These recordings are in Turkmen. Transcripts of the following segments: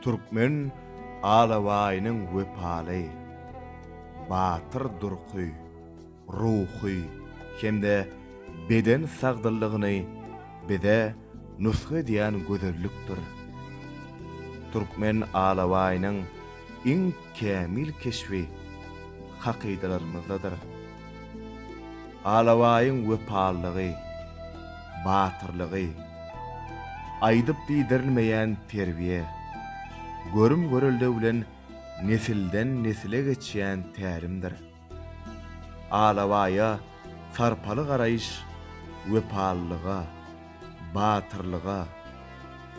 Türkmen alabaýynyň wepaly, batyr durky, ruhy hem-de beden sagdynlygyny bize nusga edýän gözellikdir. Türkmen alabaýynyň iň kämil keşbi hakydalarymyzdadyr. Alabaýyň wepalylygy, batyrlygy, aýdyp diýdirilmeýän terbiýe, görüm-görelde bilen nesilden-nesile geçýän tälimdir. Alabaýa sarpaly garaýyş wepalylyga, batyrlyga,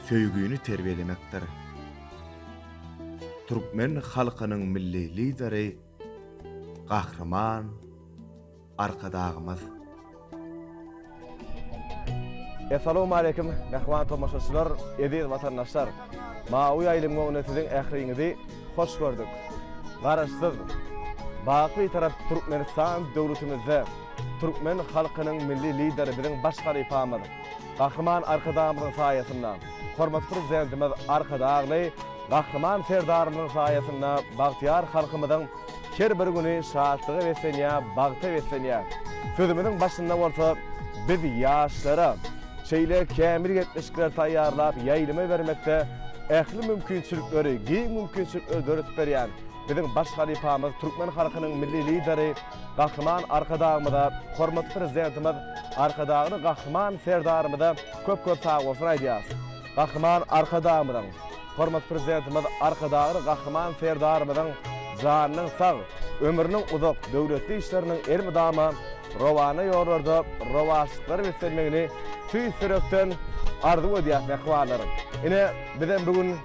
söýgini terbiýelemekdir. Türkmen halkynyň Milli Lideri Gahryman Arkadagymyz. Essalawmaleýkim mähriban tomaşaçylar, eziz watandaşlar! Mawy ýaýlymyň öňünde siziň ähliňizi hoş gördük. Garaşsyz, baky Bitarap Türkmenistan döwletimizde türkmen halkynyň Milli Lideri biziň baş halypamyz Gahryman Arkadagymyzyň saýasynda, hormatly Prezidentimiz Arkadagly Gahryman Serdarymyzyň saýasynda bagtyýar halkymyzyň her bir güni şatlyga beslenýär, bagta beslenýär. Sözümiziň başynda bolsa biz ýaşlara şeýle kämil gepleşikleri taýýarlap ýaýlyma bermekde ähli mümkinçilikleri, giň mümkinçilikleri döredip berýän biziň baş halypamyz, türkmen halkynyň Milli Lideri Gahryman Arkadagymyza, hormatly Prezidentimiz Arkadagly Gahryman Serdarymyza köp-köp sagbolsun aýdýarys. Gahryman Arkadagymyzyň, hormatly Prezidentimiz Arkadagly Gahryman Serdarymyzyň janynyň sag, ömrüniň uzak, döwletli işleriniň elmydama rowana ýollarda rowaçlyklara beslenmegini tüýs ýürekden arzuw edýäris mähribanlar. Ine, bizem bu gün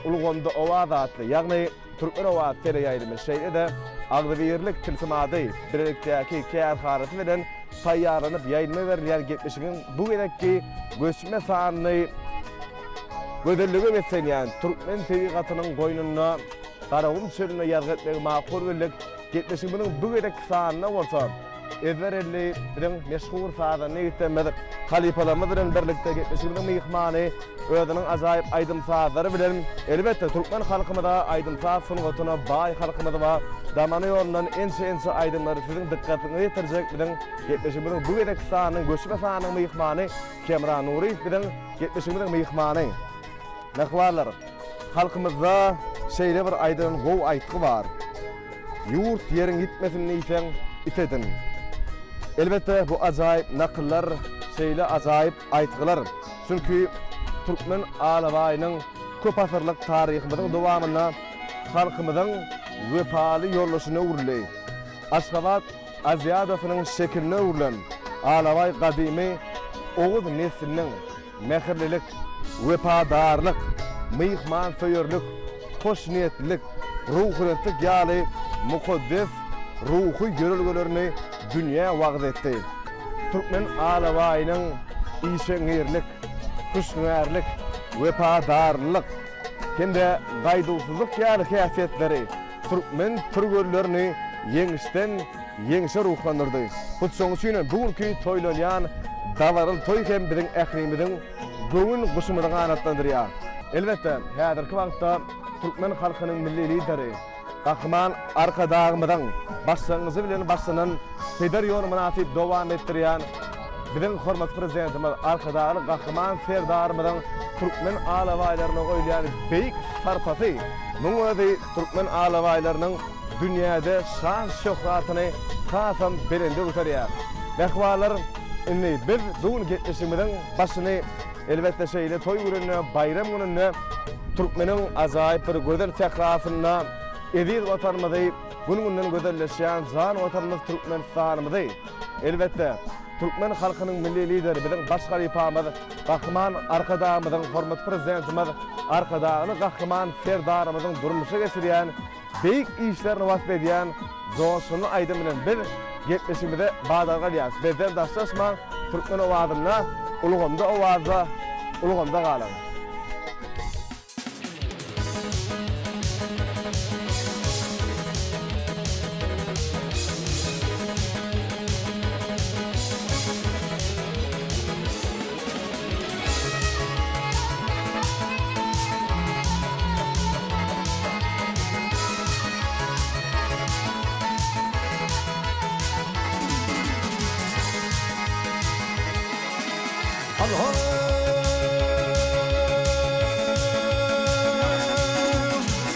Ulgamda owaz atly, ýagny Türkmen owazy teleýaýlymy, şeýle-de Agzybirlik tilsimady bilelikdäki kärhanasy bilen taýýarlanyp ýaýlyma berilýän gepleşigiň bu gezekki göçme sanyny gözellige beslenýän türkmen tebigatynyň goýnunda Garagum çölünde ýazgy etmegi makul bildik. Gepleşigimiziň bu gezekki sanynda bolsa ezber elli biziň meşhur sazanda ýigitlerimiz, halypalarymyz bilen birlikde gepleşigimiziň myhmany özüniň ajaýyp aýdym-sazlary bilen, elbetde, türkmen halkymyza aýdym-saz sungatyna baý halkymyz bar, damana ýolundan ençe-ençe aýdymlary siziň dykgatyňyza ýetirjek biziň gepleşigimiziň bu gezekki sanynyň göçme sanynyň myhmany Kemra Nuryýew biziň gepleşigimiziň myhmany. Mähribanlar, halkymyzda şeýle bir aýdylan gowy aýtgy bar. Ýurt ýeriň ýitmesin diýseň, it edin. Elbetde, bu ajaýyp nakyllar, şeýle ajaýyp aýtgylar. Çünki türkmen alabaýynyň köp asyrlyk taryhymyzyň dowamynda halkymyzyň wepaly ýoldaşyna öwrüldi. Aşgabat Aziadasynyň şekiline öwrülen alabaý gadymy oguz nesliniň mähirlilik, wepadarlyk, myhmansöýerlik, hoşniýetlilik, ruhubelentlik ýaly mukaddes ruhy ýörelgelerini dünýä wagyz etdi. Türkmen alabaýynyň işeňňirlik, hüşgärlik, wepadarlylyk hem-de gaýduwsyzlyk ýaly häsiýetleri türkmen türgenlerini ýeňişden ýeňşe ruhlandyrdy. Hut şonuň üçin hem bu günki toýlanýan dabaraly toý hem biziň ählimiziň göwün guşumyzy ganatlandyrýar. Elbetde, häzirki wagtda türkmen halkynyň Milli Lideri Gahryman Arkadagymyzyň başlangyjy bilen başlanan peder ýoluny mynasyp dowam etdirýän biziň hormatly Prezidentimiz Arkadagly Gahryman Serdarymyzyň türkmen alabaýlaryna goýulýan beýik sarpasy, munuň özi türkmen alabaýlarynyň dünýäde şan-şöhratyny hasam belende göterýär. Mähribanlar, indi biz bu gün gepleşigimiziň başyny, elbetde, şeýle toý gününde, baýram gününde türkmeniň ajaýyp bir gözel sährasynda eziz Watanymyzy, gün-günden gözelleşýän jan Watanymyz Türkmenistanymyzy, elbetde, türkmen halkynyň Milli Lideri, biziň baş halypamyz Gahryman Arkadagymyzyň, hormatly Prezidentimiz Arkadagly Gahryman Serdarymyzyň durmuşa geçirýän beýik işlerini wasp edýän joşgunly aýdym bilen biz gepleşigimize badalga alýarys. Bizden daşlaşmaň, Türkmen owazynda, ulgamda owazda, ulgamda galyň!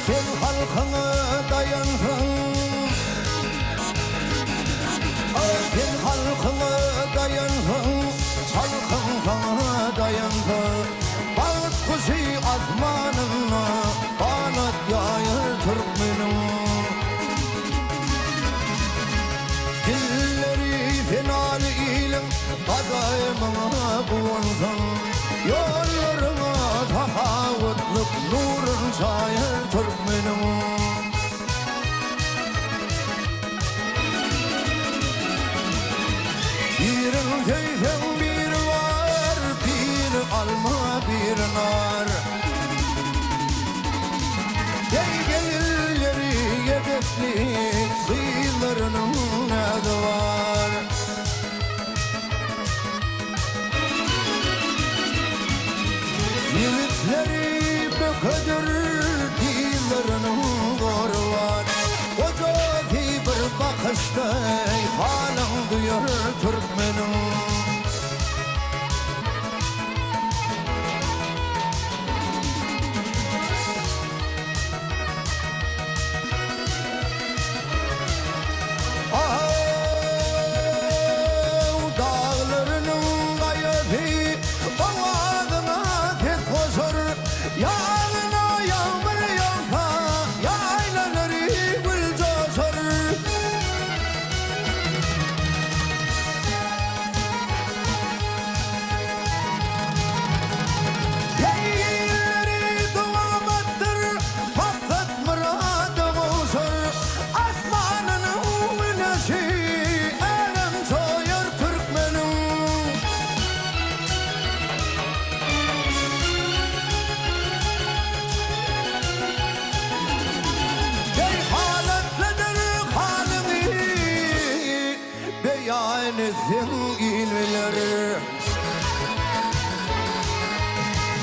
Sen halkyňa daýansaň, Sen halkyňa daýansaň, Halkyň saňa daýansa, Bagt guşy asmanynda Ganat ýaýar türkmeniň. Dilleri senaly iliň Gadymyňa guwansaň, Ýollaryňa sahawatlyk Nurun çaýar türkmeniň. Birin söýseň biri bar, Biri alma, biri nar. Eý gelinleri edepli, Gyzlarynyň näzi bar. Ýigitleri bökedir, Gyzlarynyň gory bar. Gojasy bir bakyşda Halyň duýar türkmeniň. Aw, daglarynyň gaýasy Owazyňa ses goşar. Ýagyna ýagmyr ýagsa, Ýaýlalary gül joşar. Ýeýilleri dowamatdyr, Maksat-myrada gowşar. Asmanynyň güneşi, Älem çoýar türkmeniň. Eý, halatlydyr halyňy, Beýan etseň il biler.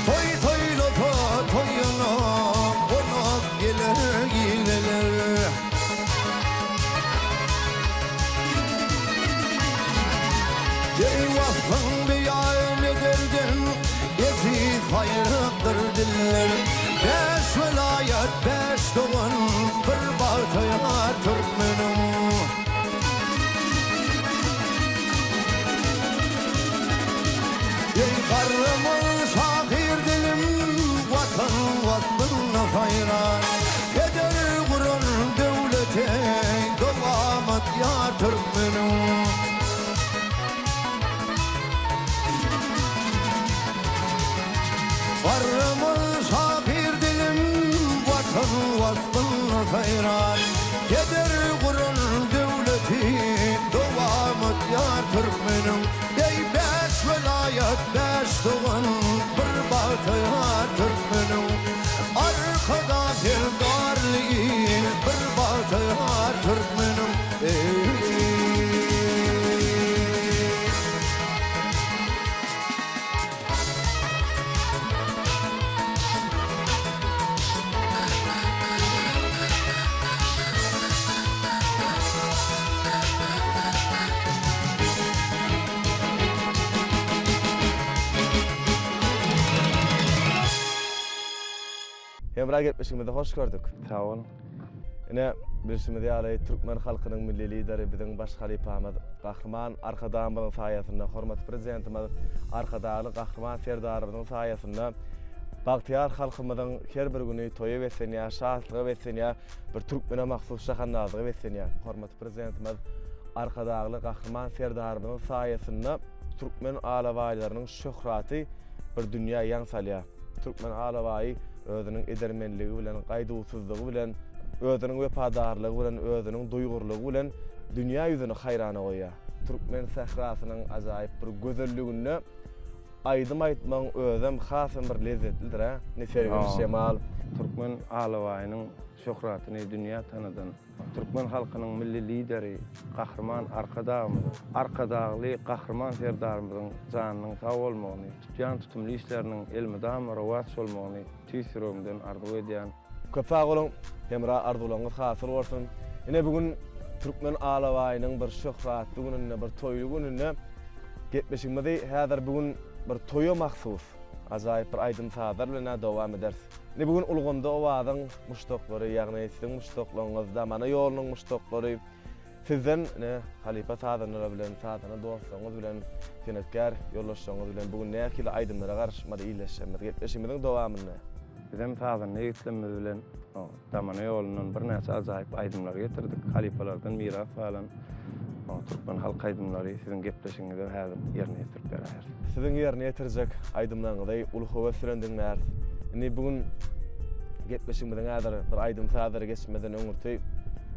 Toý toýlasa toýuna, Gonak geler il geler. Eý waslyň beýan ederden, Eziz baýrakdyr diller. Bäş welaýat, bäş dogan, Bir bagta ýar türkmeniň. Eý garrymyz şahyr dilim Watan waspynda saýrar Peder guran döwlete Dowamat ýar türkmeniň. Garrymyz şahyr dilim Watan waspynda saýrar Peder guran döwleti Dowamat ýar türkmeniň. Eý bäş welaýat bäş dogan Bir bagta ýar türkmeniň. Arkadag Serdarly il Bir bagta ýar türkmeniň. Eý. Hemra gepleşigimizde hoş gördük. Sag boluň. Ine, bilşimiz ýaly, türkmen halkynyň Milli Lideri, biziň baş halypamyz Gahryman Arkadagymyzyň saýasynda, hormatly Prezidentimiz Arkadagly Gahryman Serdarymyzyň saýasynda bagtyýar halkymyzyň her bir güni toýa beslenýär, şatlyga beslenýär, bir türkmene mahsus şahandazlyga beslenýär. Hormatly Prezidentimiz Arkadagly Gahryman Serdarymyzyň saýasynda türkmen alabaýlarynyň şöhraty bir dünýä ýaň salýar. Türkmen alabaýy özüniň edermenligi bilen, gaýduwsyzlygy bilen, özüniň wepadarlygy bilen, özüniň duýgurlygy bilen dünýä ýüzüni haýrana goýýar. Türkmen sährasynyň ajaýyp bir gözelliginde aýdym aýtmagyň özem hasam bir lezzetlidir-ä. Ne sergin şemal. Türkmen alabaýynyň şöhratyny dünýä tanadan Türkmen halkynyň Milli Lideri Gahryman Arkadagymyzyň, Arkadagly Gahryman Serdarymyzyň janynyň sag bolmagyny, tutýan tutumly işleriniň elmydama rowaç bolmagyny tüýs ýüregimden arzuw edýän. Köp sag boluň, Hemra arzuwlaryňyz hasyl bolsun. Ine bu gün türkmen alabaýynyň bir şöhratly gününde, bir toýly gününde gepleşigimizi häzir bu gün. bir toýa mahsus ajaýyp bir aýdym-sazlar bilen dowam ederis. Indi bu gün ulgamda owazyň muşdaklary, ýagny siziň muşdaklaryňyz, Damana ýolunyň muşdaklary sizden ine halypa sazandalar bilen, sazanda dostlaryňyz bilen, senetkär ýoldaşlaryňyz bilen bu gün nähili aýdymlara garyşmaly illeşjegimiz gepleşigimiziň dowamynda. Bizem sazanda ýigitlerimiz bilen Damana ýolundan birnäçe ajaýyp aýdymlary getirdik. Halypalardan miras galan türkmen halk aýdymlary siziň gepleşigiňize häzir ýerine ýetirip beräýeris. Siziň ýerine ýetirjek aýdymlaryňyzy uly höwes bilen diňläris. Indi bu gün gepleşigimiziň häzir bir aýdym-sazlara geçmezden öňürti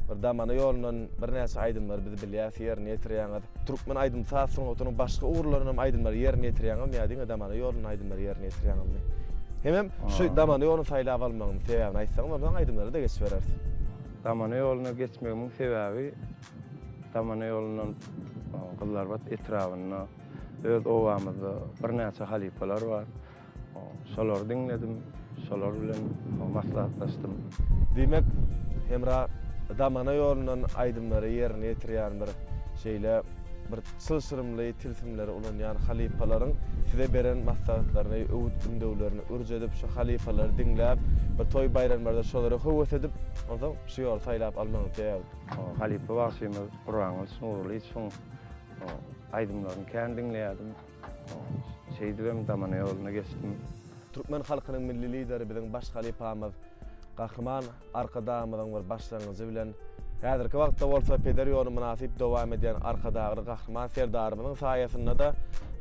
bir Damana ýolundan birnäçe aýdymlary biz bilýäris, ýerine ýetirýäňiz. Türkmen aýdym-saz sungatynyň başga ugurlaryndan hem aýdymlary ýerine ýetirýäňizmi ýa diňe Damana ýolundan aýdymlary ýerine ýetirýäňizmi? Hemem şu Damana ýoluny saýlap almagyň sebäbini aýtsaňyz, onsoň aýdymlara-da geçibereris. Damana ýoluna geçmegimiň sebäbi Damana ýolundan Gyzylarbat etrabynda öz obamyzda birnäçe halypalar bar. Şolary diňledim, şolar bilen maslahatlaşdym. Diýmek, Hemra damana ýolundan aýdymlary ýerine ýetirýän bir şeýle bir çylşyrymly tilsimleri ulanýan halypalaryň size beren maslahatlaryny, öwüt-ündewlerini ürç edip, şu halypalary diňläp, bir toý-baýramlarda şolara höwes edip, onsoň şu ýoly saýlap almagyň sebäbi. Halypa bagşymyz Gurbangylyç Nurlyýewiň aýdymlaryny kän diňleýärdim. Şeýdibem damana ýoluna geçdim. Türkmen halkynyň Milli Lideri biziň baş halypamyz Gahryman Arkadagymyzyň bir başlangyjy bilen, häzirki wagtda bolsa peder ýoluny mynasyp dowam edýän Arkadagly Gahryman Serdarymyzyň saýasynda-da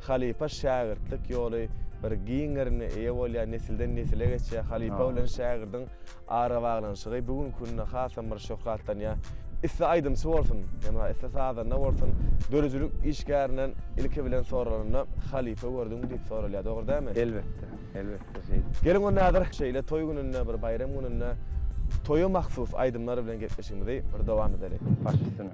halypa-şägirtlik ýoly bir giň gerime eýe bolýar, nesilden-nesile geçýär, halypa bilen şägirdiň Arabaglanyşygy bu günki günde hasam bir şöhratlanýar. Isle aýdymçy bolsun, ýa isle sazanda bolsun, döredijilik işgärinden ilki bilen soralanda halypa gördüňmi diýip soralýar, dogry dälmi? Elbetde, elbetde şeýdip. Geliň onda häzir şeýle toý gününde, bir baýram gününde toýa mahsus aýdymlar bilen gepleşigimizi bir dowam edeli. Baş üstüne.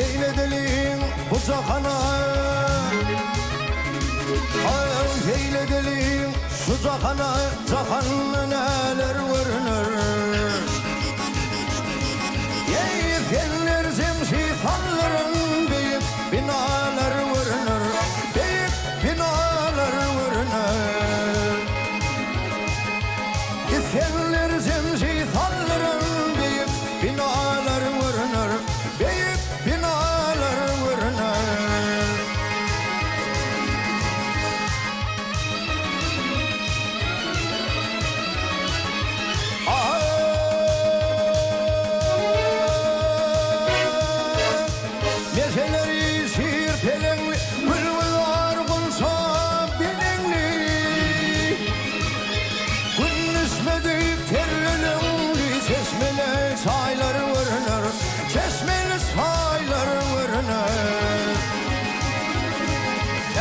Eýledeliň bu jahana Haý, eýledeliň şu jahana Jahanda näler görüner Eý, senler jemşi saldyran Beýik binalar görüner Beýik binalar görüner Senler jemşi saldyran Beýik binalar görüner Beýik binalar görüner. Meseleri şir peleňli, Gül-gülzar gunça beleňli. Gün düşmedik terreleňli, Çeşmeli çaýlar görüner. Çeşmeli çaýlar görüner.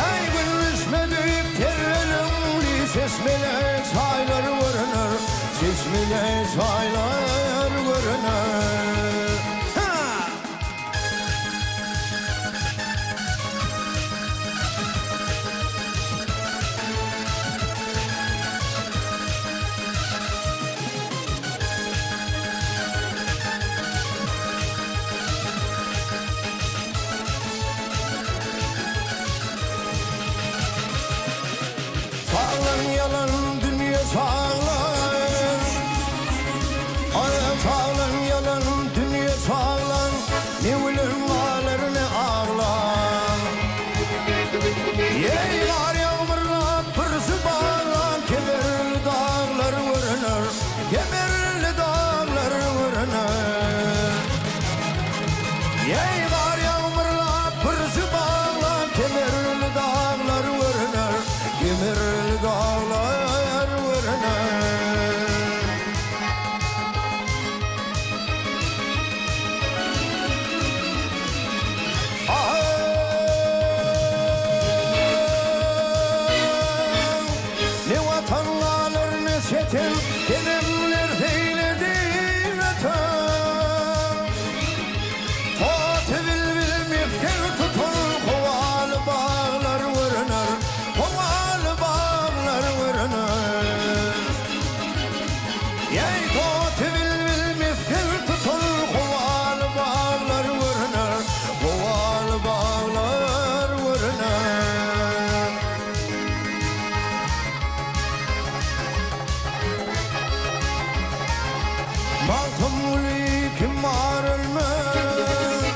Eý, gün düşmedik terreleňli, Çeşmeli çaýlar görüner. Çeşmeli çaýlar görüner. Ha! Saglan ýalan dünýe saglan Aý saglan ýalan dünýe saglan Ne gülen galar ne aglan Eý gar ýagmyrlap pürsi baglan Kemerli daglar görüner Kemerli daglar görüner Eý gar ýagmyrlap pürsi baglan Kemerli daglar görüner Kemerli daglar görüner. Ne watan. Ten senemler seýledi öten. Toty bilbil mesgen tutan howaly baglar görüner, Howaly baglar görüner. Ýeý, toty bilbil mesgen tutan howaly baglar görüner, Howaly baglar görüner. Magtymguly kim bar ölmez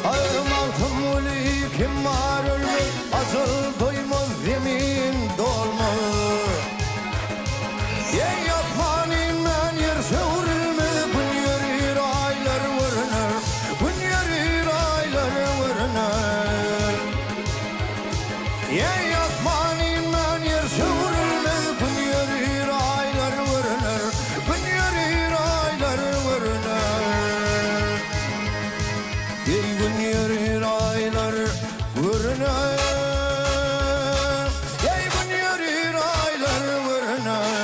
Aý Magtymguly kim bar ölmez Ajal doýmaz zemin dolmaz Ýeý asman inmän ýer söwrülmez Gün ýörir aýlar görüner Gün ýörir aýlar görüner Ýeý asman inmän ýer söwrülmez Gün ýörir aýlar görüner Gün ýörir aýlar görüner Ýeý gün ýörir aýlar görüner Ýeý gün ýörir aýlar görüner.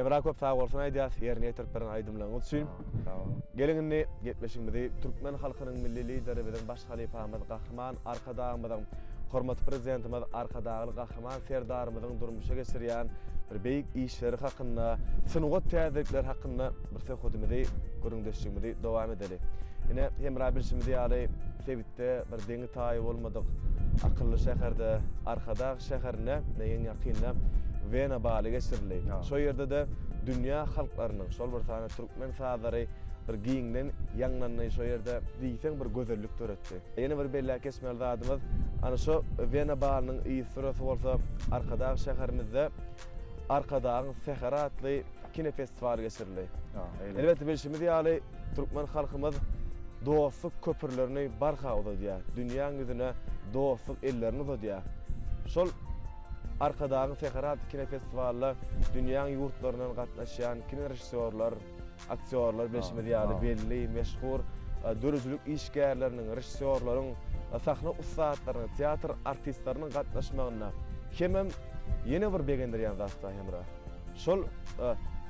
Hemra köp sag bolsun aýdýas ýerine ýetirip beren aýdymlaryňyz üçin. Sag boluň. Geliň indi gepleşigimizi türkmen halkynyň milli lideri biziň baş halypamyz Gahryman Arkadagymyzyň hormatly Prezidentimiz Arkadagly Gahryman Serdarymyzyň durmuşa geçirýän bir beýik işleri hakynda, sungat täzelikleri hakynda bir söhbedimizi, gürrüňdeşligimizi dowam edeli. Ine, hemra bilşimiz ýaly, sebitde bir deňi-taýy bolmadyk akylly şäherde, Arkadag şäherinde, ine, ýeňi-ýakynda Wena baly geçirildi. Şo ýerde-de dünýä halklarynyň, şol bir sanda türkmen sazlary bir giňden ýaňlandy, şo ýerde diýseň bir gözellik döretdi. Ýene bir belläp geçmeli zadymyz, ana şo Wena balynyň yzysüresi bolsa Arkadag şäherimizde Arkadagyň säheri atly kinofestiwal geçirildi. Elbetde bilşimiz ýaly, türkmen halkymyz dostluk köprülerini barha uzadýar, dünýäň ýüzüne dostluk ellerini uzadýar. Şol Arkadagyň säheri atly kinofestiwalda dünýäň ýurtlaryndan gatnaşýan kinorežissýorlar, Aktýorlar bilşimiz ýaly belli, meşhur döredijilik işgärleriniň, režissýorlaryň, sahna ussatlarynyň, teatr artistleriniň gatnaşmagynda hemem ýene bir begendirýän zat bar Hemra. Şol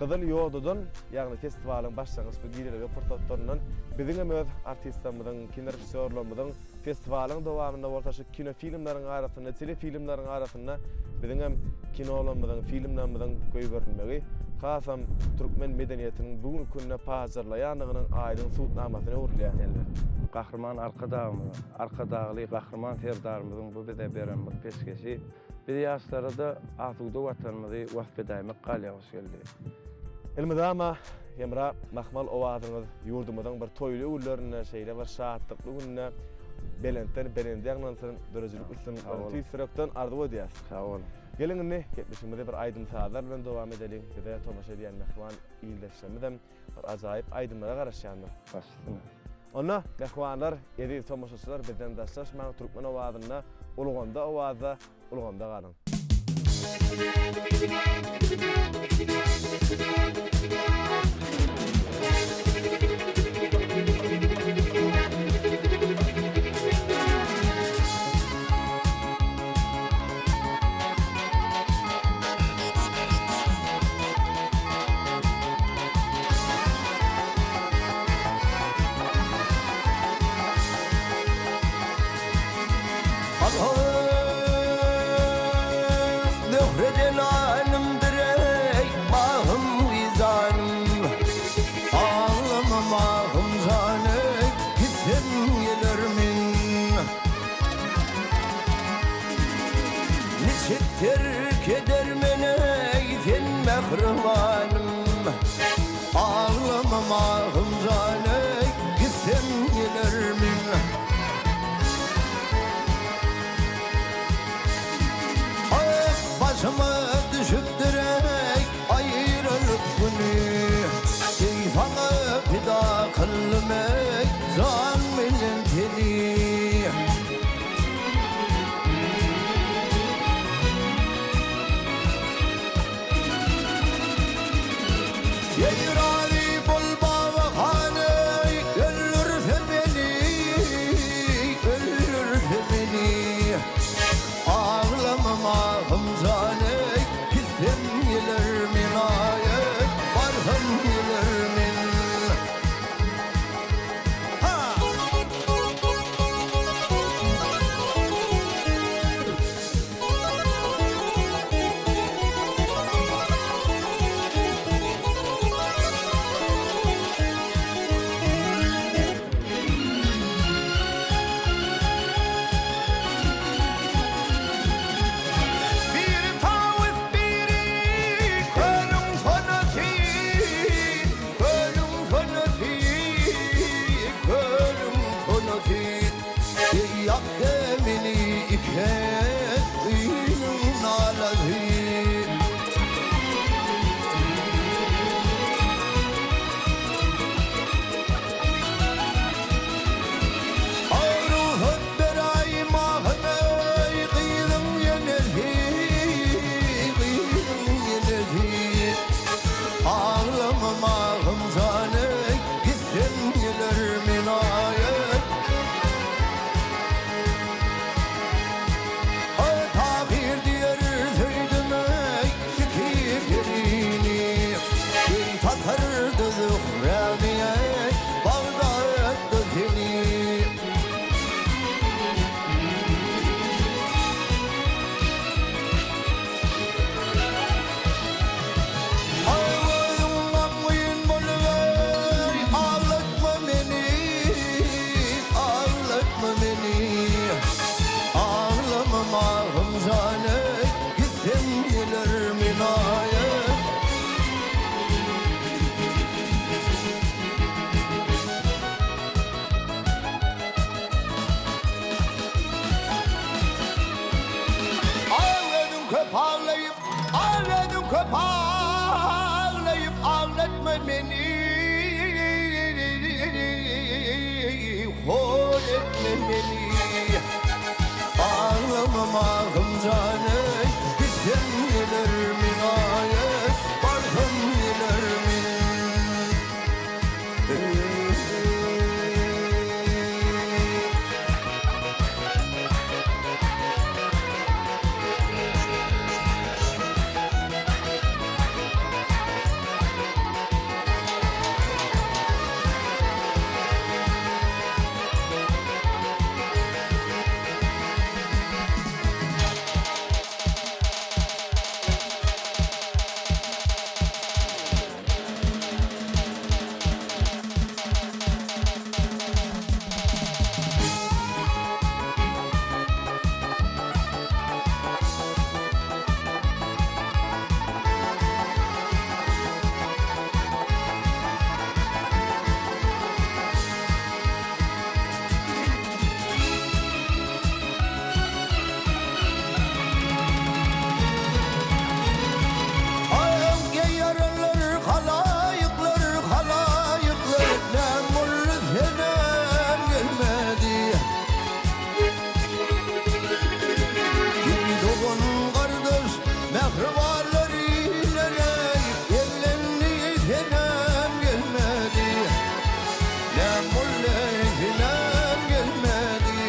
Gyzyl ýodadan, ýagny festiwalyň başlangyç bir girelge pursatlaryndan biziňem öz artistlerimiziň, kinorežissýorlarymyzyň Festiwalyň dowamynda bolsa şu kinofilmleriň arasynda, telefilmleriň arasynda biziňem kinolarymyzyň, filmlerimiziň goýberilmegi hasam türkmen medeniýetiniň bu günki günde pajarlaýandygynyň aýdyň subutnamasyna öwrülýär. Elbetde. Gahryman Arkadagymyzyň, Arkadagly Gahryman Serdarymyzyň bu bize beren bir peşgeşi. Biz ýaşlara-da asuda Watanymyzy wasp edäýmek galýar Hoşgeldi. Elmydama Hemra mahmal owazyňyz ýurdumyzyň bir toýly günlerinde, şeýle bir şatlykly günde belentden belende ýaňlansyn, döredijilik üstünliklerini tüýs ýürekden arzuw edýäs. Sag boluň. Geliň indi gepleşigimizi bir aýdym-sazlar bilen dowam edeliň. Bize tomaşa edýän mähriban ildeşlerimizem bir ajaýyp aýdymlara garaşýandyr. Baş üstüne. Onda, mähribanlar, eziz tomaşaçylar bizden daşlaşmaň, türkmen owazynda, ulgamda owazda Ulgamda galyň. Zöhre jelalymdyr eý, mahym wizanym. Aglama mahym jan eý, gitsem gelermen. Niçik terk edermen eý, sen mähribanym. Aglama mahym jan eý, gitsem gelermen. Ak başyma düşüpdir eý, aýralyk güni. Eý saňa pida kyldym eý, jan bilen teni. Köp aglaýyp aglatma meni Hor etme meni Aglamam ahym jan eý Gitsem gelermin aý eý Barsam gelermin Eý. Öňki ýaranlar halaýyklar, halaýyklar, Näm boldy senem gelmedi. Kim dogan gardaş mähribanlar illere, Eglendi senem gelmedi. Näm boldy senem gelmedi.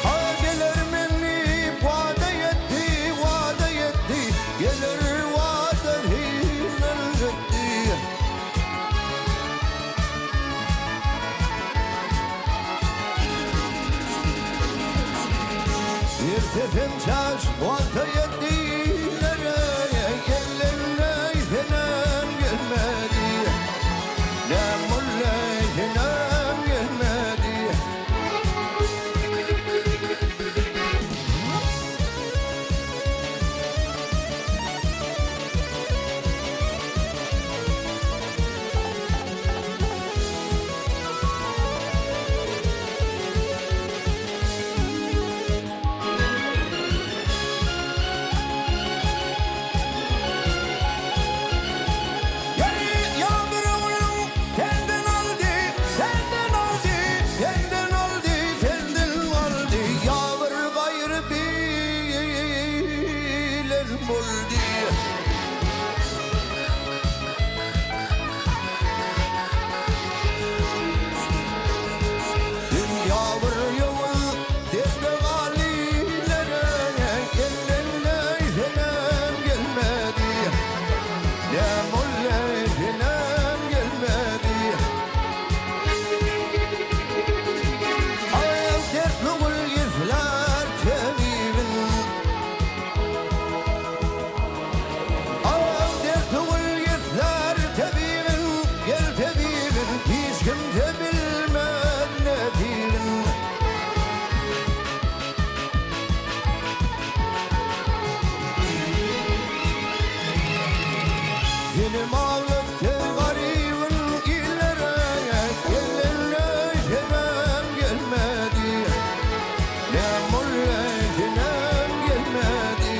Ha geler men diýip wada etdi, wada etdi, Geler wadasyndan çykdy. Ertesem çaş wagta ýetdi illere, Eglenmeý senem gelmedi. Näm boldy senem gelmedi. Ýagyr ogluň senden aldy, senden aldy, senden aldy, senden aldy, Ýagyr gaýry bilen boldy. Sen ýagyr ýowuz derde galilere, Ellenmeý senem gelmedi. Näm boldy senem gelmedi. Aý dertli gül ýüzler tebibin. Aý dertli gül ýüzler tebibin, Gel tebibin hiç kimse bilmez nesibin. Senem aglatdy garybyn illere, Gelenler senem gelmedi. Näm boldy senem gelmedi.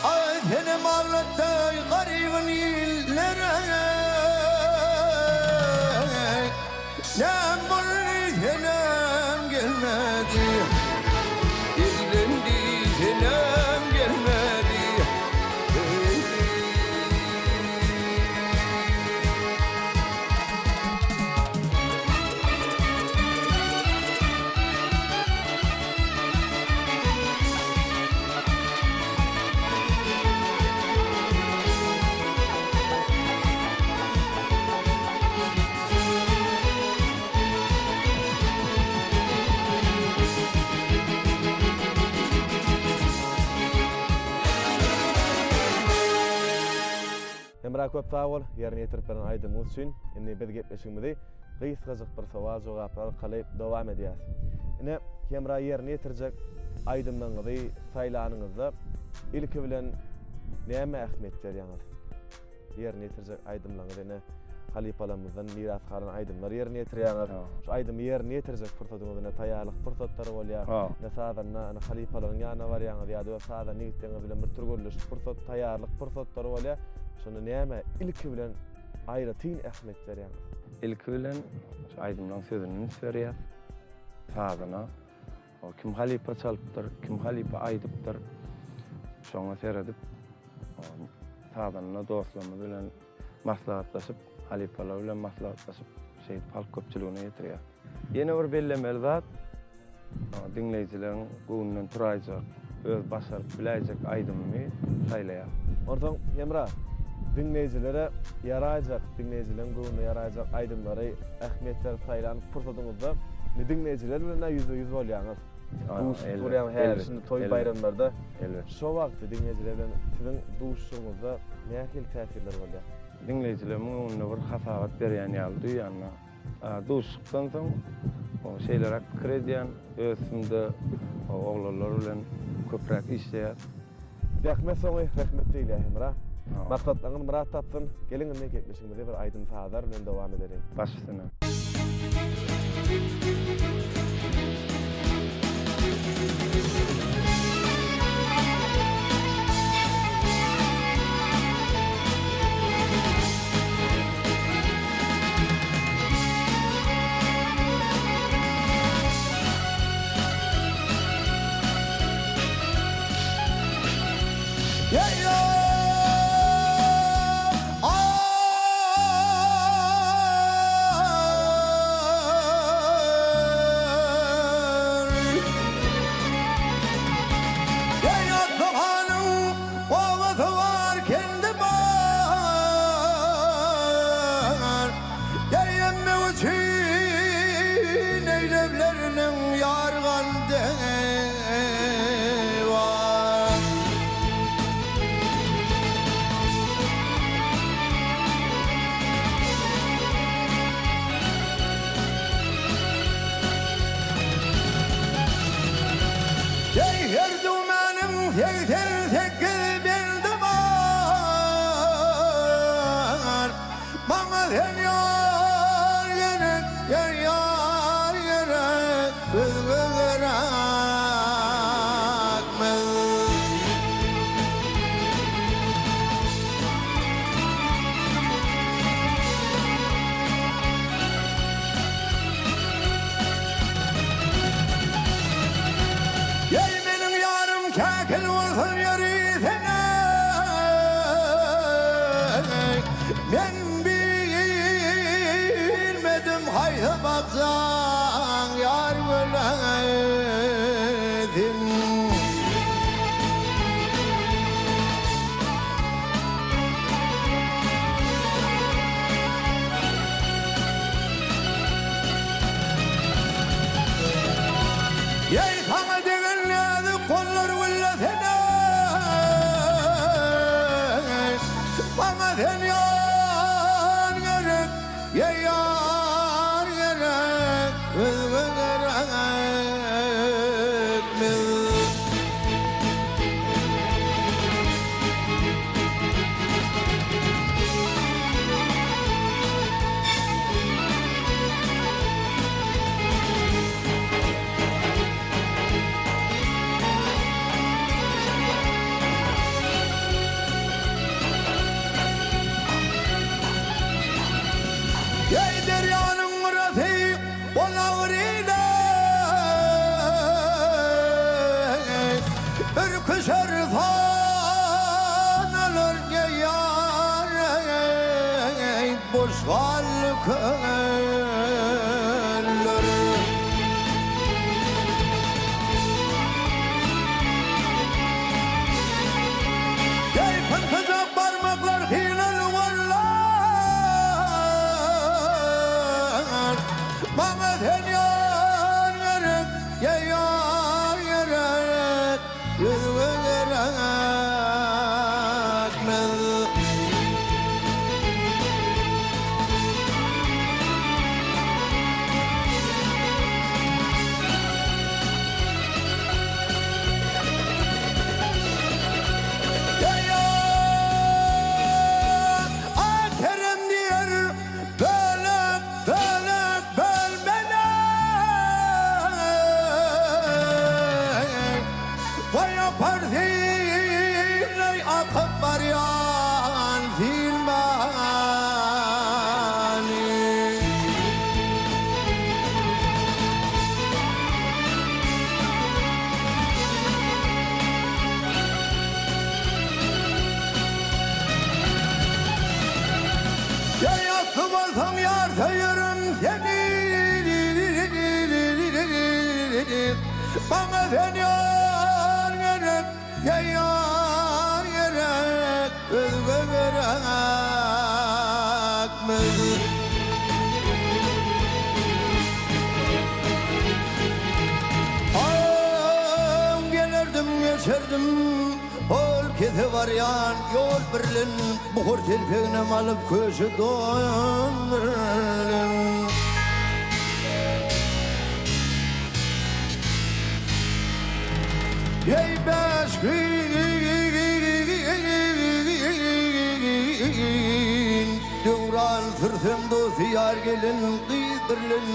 Aý, senem aglatdy garybyn illere, Näm boldy senem gelmedi, Eglendi senem gelmedi. Hemra köp sag bol ýerine ýetirip beren aýdymyňyz üçin. Indi biz gepleşigimizi gysgajyk bir sowal-jogaplar arkaly dowam edýäs. Ine, Hemra ýerine ýetirjek aýdymlaryňyzy saýlanyňyzda ilki bilen nämä ähmiýet berýäňiz? Ýerine ýetirjek aýdymlaryňyzy ine halypalarymyzdan miras galan aýdymlary ýerine ýetirýäňiz. Şu aýdymy ýerine ýetirjek pursadyňyz ine taýýarlyk pursatlary bolýar. Ine sazanda ine halypalaryň ýanyna barýaňyz ýa-da öz sazanda ýigitleriňiz bilen bir türgenleşik pursat, taýýarlyk pursatlary bolýar. Şonda nämä ilki bilen aýratyn ähmiýet berýäňiz? Ilki bilen şu aýdymlaryň sözüne üns berýäs. Sazyna. Kim halypa çalypdyr, kim halypa aýdypdyr. Şoňa seredip, sazanda dostlarymyz bilen maslahatlaşyp, halypalar bilen maslahatlaşyp, şeýdip halk köpçüligine ýetirýäs. Ýene bir bellemeli zat, diňleýjileriň göwnünden turaýjak, öz başaryp biläýjek aýdymymy saýlaýar. Onsoň Hemra, diňleýjilere ýaraýjak, diňleýjileriň göwnüne ýaraýjak aýdymlary ähmiýet berip saýlan pursadyňyzda indi diňleýjiler bilen-ä ýüzbe-ýüz bolýaňyz. Duşup durýaň häli şindi toý-baýramlarda. Elbetde. Şo wagtda diňleýjiler bilen siziň duşuşygyňyzda nähili täsirler bolýar? Diňleýjilerimiň öňünde bir hasabat berýän ýaly duýýan-da. Duşuşykdan soň şeýleräk pikir edýän, öz üstümde oglanlar bilen köpräk işleýäs. Zähmet soňy rehmet diýilýär Hemra. Maksatlaryňyz myrat tapsyn. Geliň indi gepleşigimizi bir aýdym-sazlar bilen dowam edeliň. Baş üstüne. Obasy bar, kendi bar. Eýlenmek üçin eýlemleriniň ýargan bar. Eý, her düwmäniň 88 bendi bar. Maňa sen ýar gerek, ýar gerek, özge gerekmez. Eý meniň ýarym käkil bolsun ýörisene Men bilmedim haýsy bakjaň ýar gölesin. Eý, saňa degen näzik gollar güllesene, Maňa sen ýar gerek, eý, ýar gerek, Özge gerekmez. Eý derýanyň gyrasy ol agyryna Ürküşer sanalar ýar Boş galdy köňüller. Eý pyntyjak barmaklar hyýaly gollar, Maňa sen ýar gerek, ýar gerek, Özge gerekmez. Maňa sen ýar gerek, ýar gerek, özge gerekmez. Aň gelerdim geçerdim ol kese barýan ýol birlen buhar telpeginem alyp köşe don birlen. Eý bäş gün döwran sürsem dosty ýar gelen gyz birlen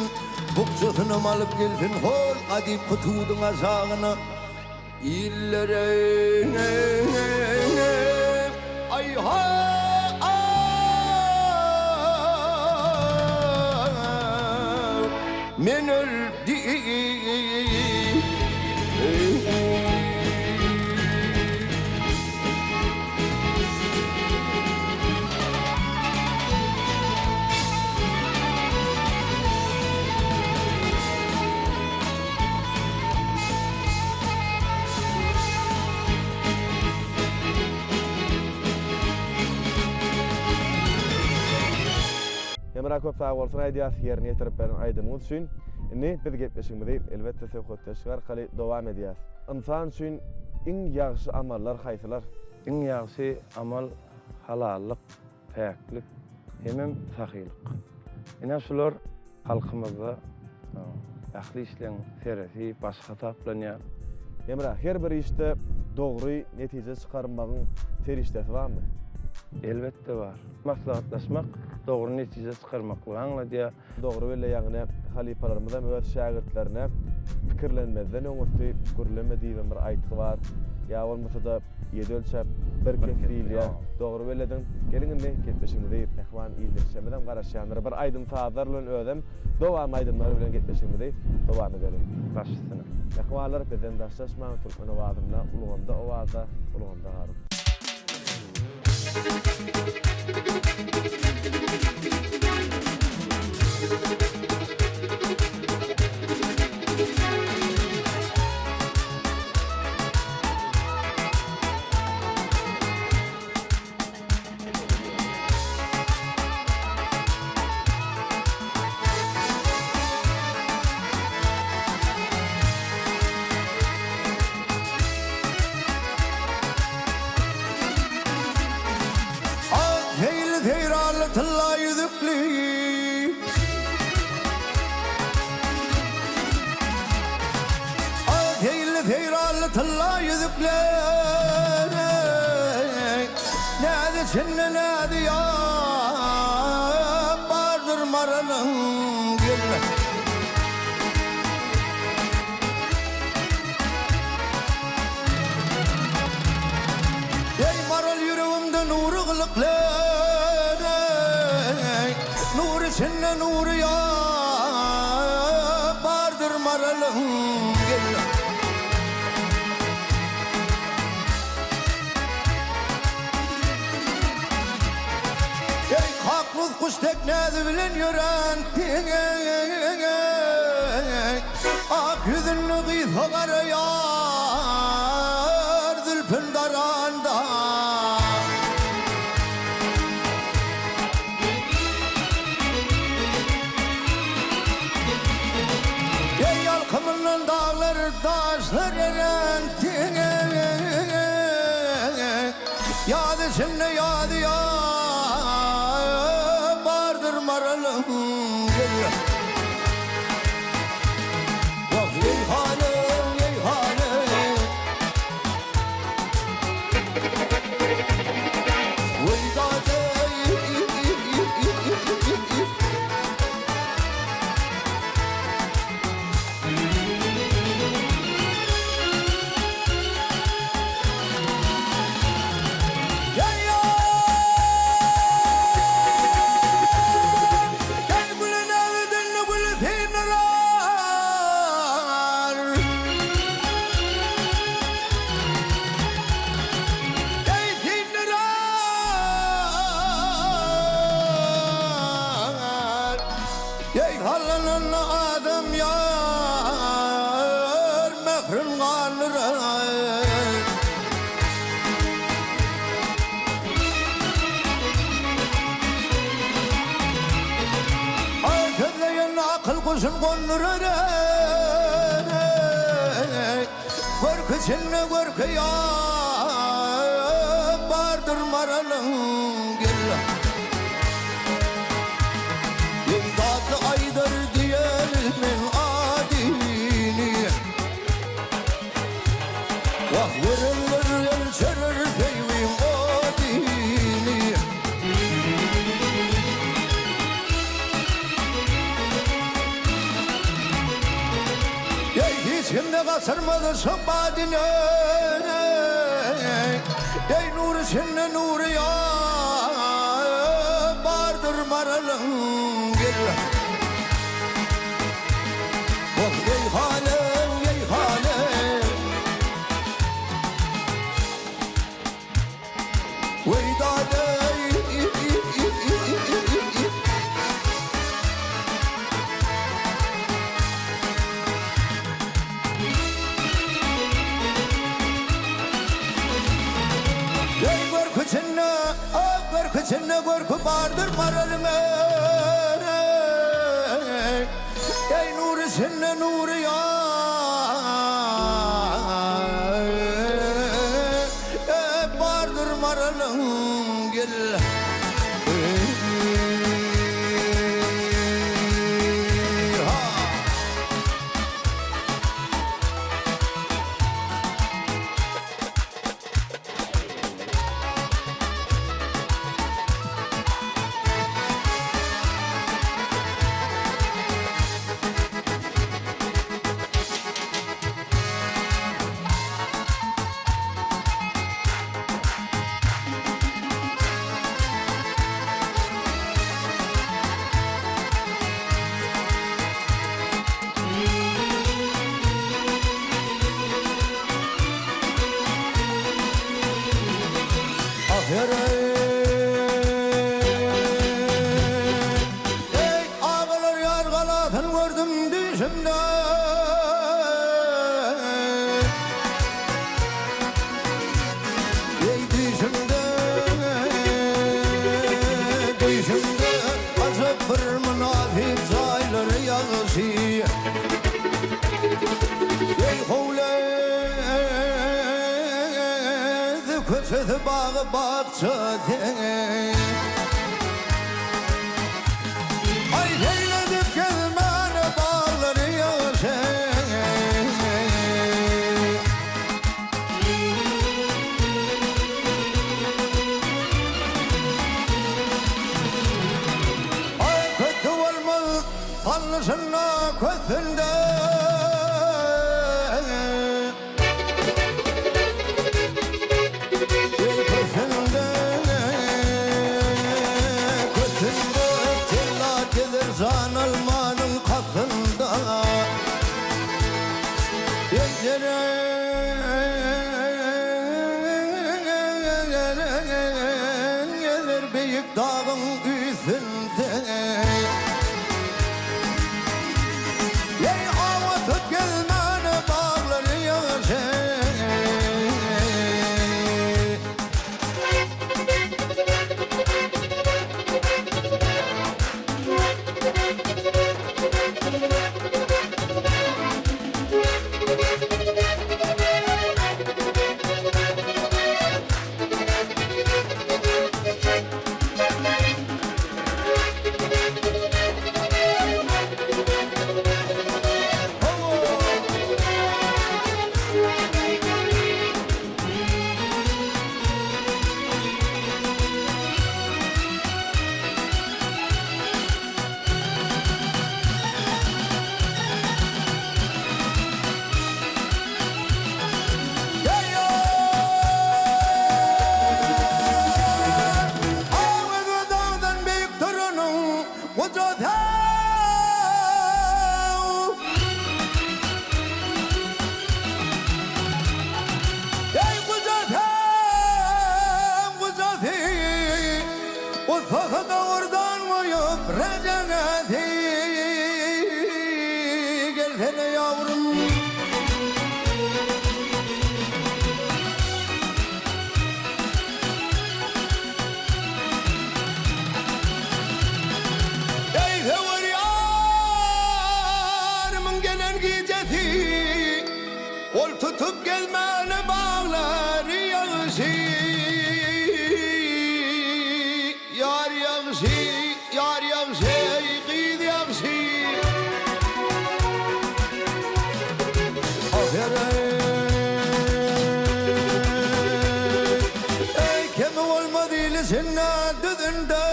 Bukjasynam alyp gelsin hol gadymky tuduň aşagyna Illere aý ha Men öldim. Hemra köp sag bolsun aýdýas ýerine ýetirip beren aýdymyňyz üçin. Indi biz gepleşigimizi elbetde söhbetdeşlik arkaly dowam edýäs. Ynsan üçin iň ýagşy amallar haýsylar? Iň ýagşy amal halallyk, päklik hemem sahylyk. Ine şular halkymyzda ähli işleň seresi, başy hasaplanýar. Hemra, her bir işde dogry netije çykarmagyň serişdesi barmy? Elbetde bar. Maslahatlaşmak dogry netije çykarmaklygy aňladýar. Dogry belleýäň ine halypalarymyzam öz şägirtlerine pikirlenmezden öňürti gürleme diýibem bir aýtgy bar. Ýa bolmasa-da ýedi ölçäp bir kes diýilýär. Dogry bellediň. Geliň indi gepleşigimizi mähriban ildeşlerimizem garaşýandyr. Bir aýdym-sazlar bilen özem dowamly aýdymlar bilen gepleşigimizi dowam edeliň. Baş üstüne. Mähribanlar bizden daşlaşmaň Türkmen owazynda ulgamda owazda ulgamda galyň. Ak seýilli seýranly tylla ýüzükli. Ak seýilli seýranly tylla ýüzükli. Näzi içinde näzi ýok bardyr maralyň gelni. Eý maral ýüregimde nury gylykly Nur içinde nury ýok bardyr maralyň gelni. Eý kaklus guş dek näzi bilen ýören Ak ýüzünli gysga gara ýar zülpün daranda. Eý ýalkymyndan daglar daşlar eren Ýaz içinde ýazy ýar bardyr maralyň Wah eý hanym eý hanym Weý dady Eý. guşun gondurar eý. Görki içinde görki ýa bardyr maralyň gel. Eý datly aýdar diýer men adyny. Wah görenler ölçerer söýgiň odyny. Eý hiç kimde gaçyrmaz şo badyny. Eý nur içinde nury ýa bardyr maralyň gel. Oh eý halew eý halew. Weý dadeý. Eý görki içinde, ah görki içinde görki bardyr maralyň eý. Eý nur içinde nury ýar bardyr maralyň gel. Eý ha. Ah ýere-eý, Eý, agalar ýar galasyn gördüm düýşümde. Eý, düýşümde, düýşümde ajap bir mynasyp jaýlary ýagşy. Eý, howlysy, köçesi, bagy, bakjasy. Aý, seýledip gezmäne baglary ýagşy. Aý, kötdi bolmaz alnyşynda, kösünde. Eý, kösünde, kösünde jellat gezer jan almanyň kasynda. Eý, gezer beýik dagyň üstünde. Eý, awatyp gezmäne baglary ýagşy. Awy dagdan beýik duranyň gujaty. Eý gujaty, gujaty, Ussasy dogrudan goýup rejegesi. Gelsene ýawrum. Eý söwer ýar! Ol tutup gezmäne baglary ýagşy, Ýar ýagşy, ýar ýagşy, gyz ýagşy. Eý, kemi bolmaz ili sende düzünde.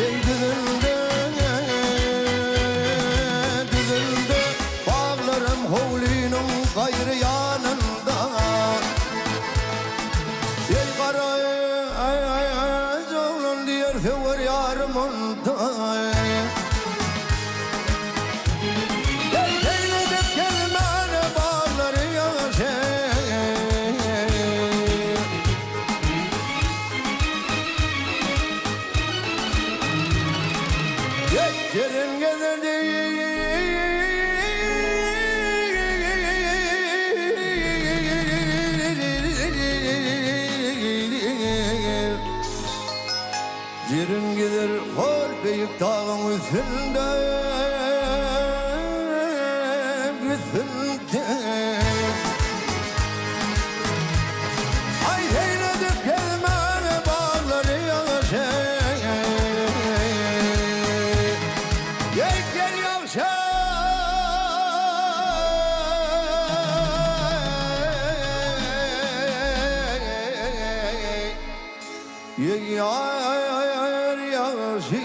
Eý, düzünde, düzünde, Baglarym howlynyň gaýry ýanynda. Eý, gara, oglan diýer söwer ýarym onda. Eý, seýl edip gelmäne baglary ýagşy. Eý, jeren gezedi. Jeren gezer hol beýik dagyň üstünde, üstünde. Aý seýredip gezmäge baglary ýagşy. Eý gel ýagşy. Eý ýar ýagşy.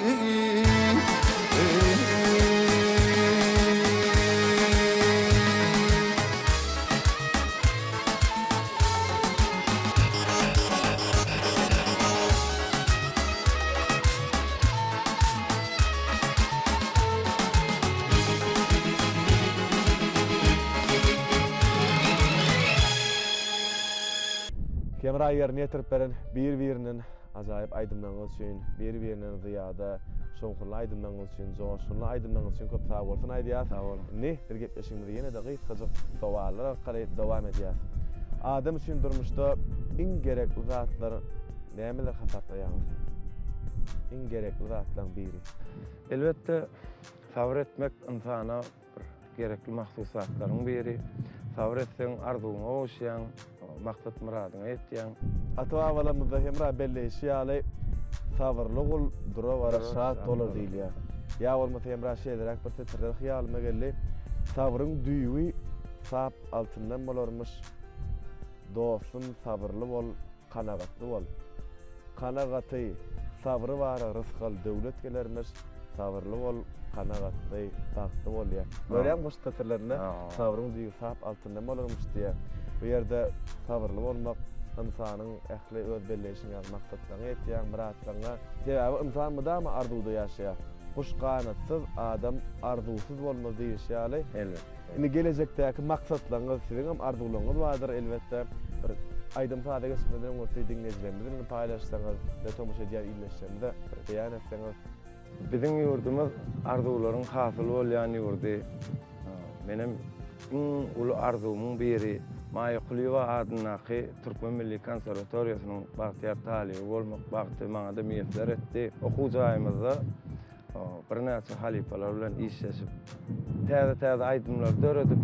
Hemra ýerine ýetirip beren bir-birinden ajaýyp aýdymlaryňyz üçin, bir-birinden zyýada şowhunly aýdymlaryňyz üçin, joşgunly aýdymlaryňyz üçin köp sagbolsun aýdýas. Sag boluň. Indi biz gepleşigimizi ýene-de gysgajyk sowallar arkaly dowam edýäs. Adam üçin durmuşda iň gerekli zatlar nämeler hasaplaýaňyz? Iň gerekli zatlaryň biri. Elbetde, sabyr etmek ynsana bir gerekli mahsus zatlaryň biri. Sabyr etseň, arzuwyňa gowuşýaň, maksat-myradyňa ýetýäň. Ata-babalarymyzda hemra belleýşi ýaly, Sabyrly gul dura-bara şat bolar diýilýär. Ýa bolmasa hemra şeýleräk bir setirler hyýalyma geldi, Sabryň düýbi sap altyndan bolarmyş, Dostum sabyrly bol, Kanagatly bol. Kanagaty, sabry bara rysgal döwlet gelermiş, Sabyrly bol, kanagatly, bagtly bol diýýär. Görýäňmi goşgy setirlerinde sabryň düýbi sap altyndan bolarmyş diýýär. Bu ýerde sabyrly bolmak ynsanyň ähli öz belleýşiň ýaly maksatlaryňa ýetýäň, myratlaryňa. Sebäbi ynsan mydama arzuwda ýaşaýar. Guş ganatsyz, adam arzuwsyz bolmaz diýlişi ýaly. Elbetde. Indi gelejekdäki maksatlaryňyz, siziňem arzuwlaryňyz bardyr elbetde. Bir aýdym-saza geçmezden öňürti diňleýjilerimiz bilen paýlaşsaňyz we tomaşa edýän ildeşlerimize bir beýan etseňiz. Biziň ýurdumyz arzuwlaryň hasyl bolýan ýurdy. Menem iň uly arzuwymyň biri Maýa Kulyýewa adyndaky Türkmen milli konserwatoriýasynyň bagtyýar talyby bolmak bagty maňa-da miýesser etdi. Okuw jaýymyzda Birnäçe halypalar bilen işleşip, täze-täze aýdymlary döredip,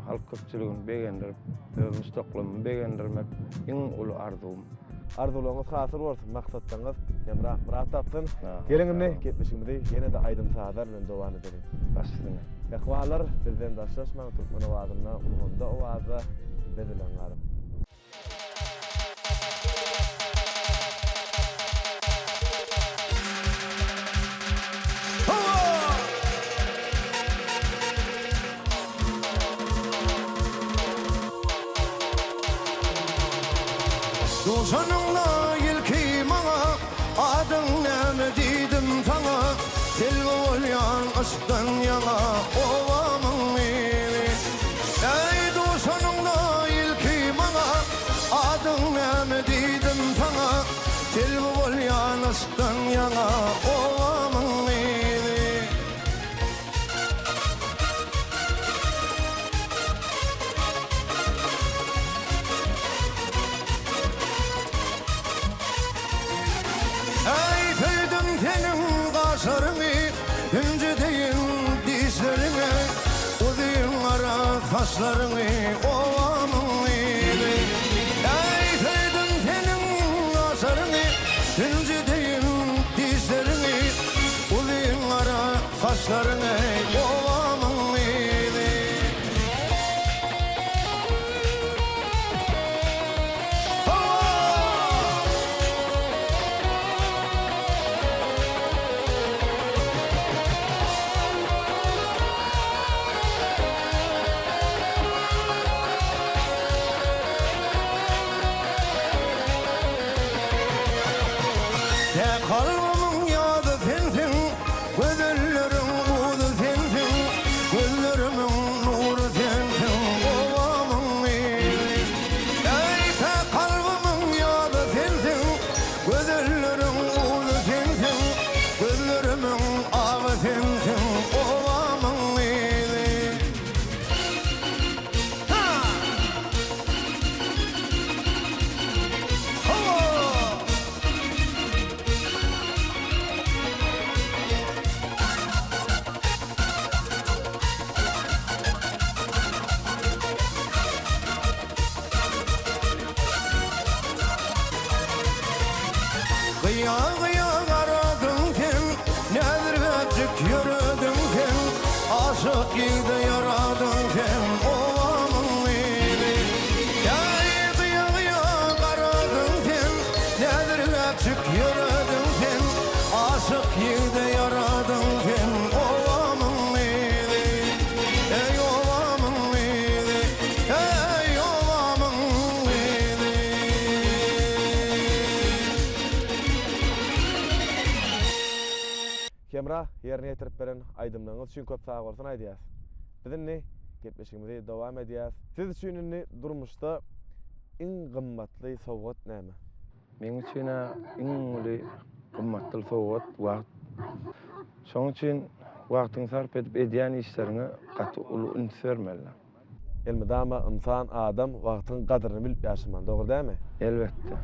halk köpçüligini begendirip, öz muşdaklarymymy begendirmek iň uly arzuwym. Arzuwlaryňyz hasyl bolsun, maksatlaryňyz hemra myrat tapsyn. Geliň indi gepleşigimizi ýene-de aýdym-sazlar bilen dowam edeliň. Baş üstüne. Mähribanlar, bizden daşlaşmaň, Türkmen owazynda, ulgamda owazda biz bilen galyň. Duşanyňda ilki maňa Adyň näme diýdim saňa Telbe bolýan yşkdan ýaňa Obamyň gyzy Eý duşanyňda ilki maňa Adyň näme diýdim saňa Telbe bolýan yşkdan ýaňa Obamyň gyzy. Eý söýdüm seniň gaşlaryňy Hünji deýin. saçlaryňy obamyň gyzy. Äý söýdüm seniň gaşlaryňy, hünji deýin dişleriňi, uzyn gara saçlaryňy obamyň gyzy. Hawa! Tä kalbymyň ýazy sensiň, Gözelleriň guzy sensiň, Gözlerimiň nury sensiň, Obamyň gyzy. Eý, tä kalbymyň ýazy sensiň, Gözelleriň guzy sensiň, Gözlerimiň agy sensiň, Obamyň gyzy. Ha! Hawa! Gyýa-gyýa garadyň sen, Näzirgäpjik ýörediň sen, Aşyk ýigde ýaradyň sen, Obamyň gyzy. Äý, gyýa-gyýa garadyň sen, Näzirgäpjik ýörediň sen, Aşyk ýigde ýaradyň sen, Obamyň gyzy. Eý, obamyň gyzy, Eý, obamyň gyzy. Hemra, ýerine ýetirip beren aýdymlaryňyz üçin köp sagbolsun aýdýas. Biz indi gepleşigimizi dowam edýäs. Siz üçin indi durmuşda iň gymmatly sowgat näme? Meň üçin-ä iň uly gymmatly sowgat wagt. Şonuň üçin wagtyňy sarp edip edýän işleriňe gaty uly üns bermeli. Elmydama ynsan, adam wagtyň gadyryny bilip ýaşamaly, dogry dälmi? Elbetde.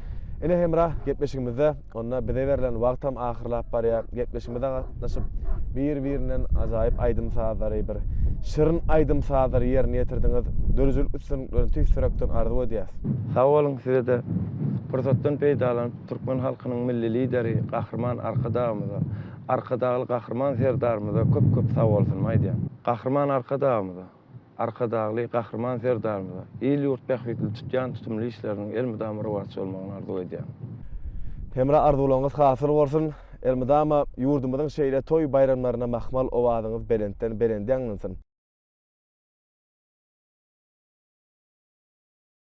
Ine Hemra, gepleşigimizde onda bize berlen wagtam ahyrlap barýar. Gepleşigimize gatnaşyp, bir-birinden ajaýyp aýdym-sazlary, bir şirin aýdym-sazlary ýerine ýetirdiňiz. Döredijilik üstünliklerini tüýs ýürekden arzuw edýäs. Sag boluň size-de. Pursatdan peýdalanyp, türkmen halkynyň Milli Lideri Gahryman Arkadagymyza, Arkadagly Gahryman Serdarymyza köp-köp sagbolsunymy aýdýan. Gahryman Arkadagymyza, Arkadagly Gahryman Serdarymyza il-ýurt bähbitli tutýan tutumly işleriniň elmydama rowaç bolmagyny arzuw edýän. Hemra arzuwlaryňyz hasyl bolsun! Elmydama ýurdumyzyň şeýle toý-baýramlarynda mahmal owazyňyz belentden belende ýaňlansyn!